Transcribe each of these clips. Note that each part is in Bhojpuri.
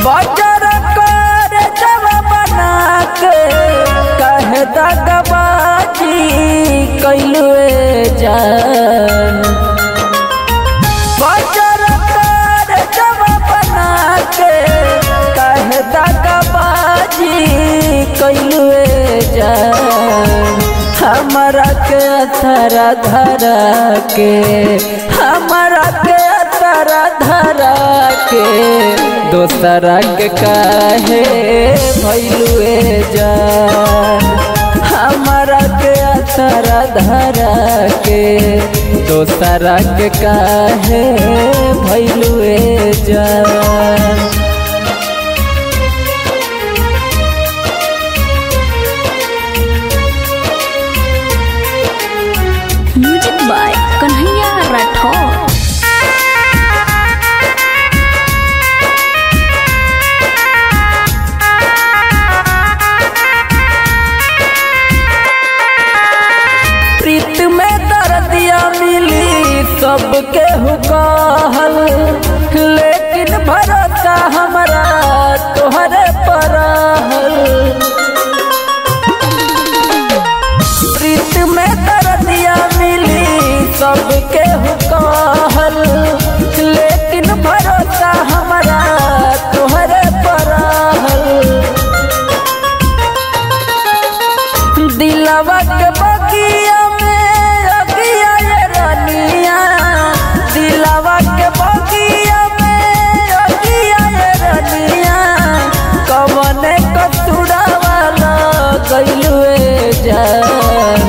बजर कर जवा बना के कहे दगबाजी कैलुए जान। बजर कर जवा बना के कहे दगबाजी कैलुए जान। हमरा के अथरा धरा के, हमरा के अथरा धरा के दोसरा के काहे भइलुए जान। हमरा के अथरा धरा के दोसरा के काहे भइलुए जान। Music by Kanhaiya Rathore. प्रीत में दर्दिया मिली सबके हुकाहल, लेकिन भरोसा हमरा तोहरे पर रहल। प्रीत में दर्दिया मिली सबके हुकाहल, लेकिन भरोसा हमरा तोहरे पर रहल। दिलवा के बगिया में अगिया ये रनिया, दिलवा के बगिया में अगिया ये रनिया, कवने कतुड़ावा लगैलुए जान।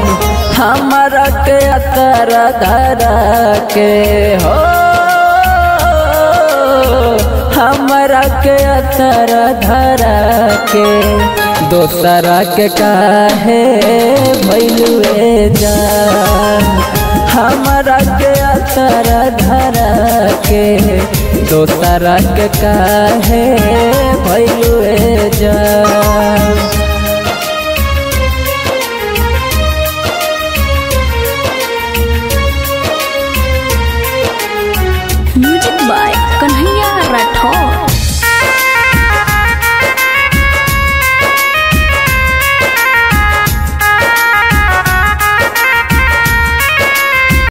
हमरा के अतरा धरा के हो, हमरा के अतरा धरा के दोसरा के काहे भइलुए जान। हमरा के अतरा धरा के दोसरा के काहे भइलुए जान।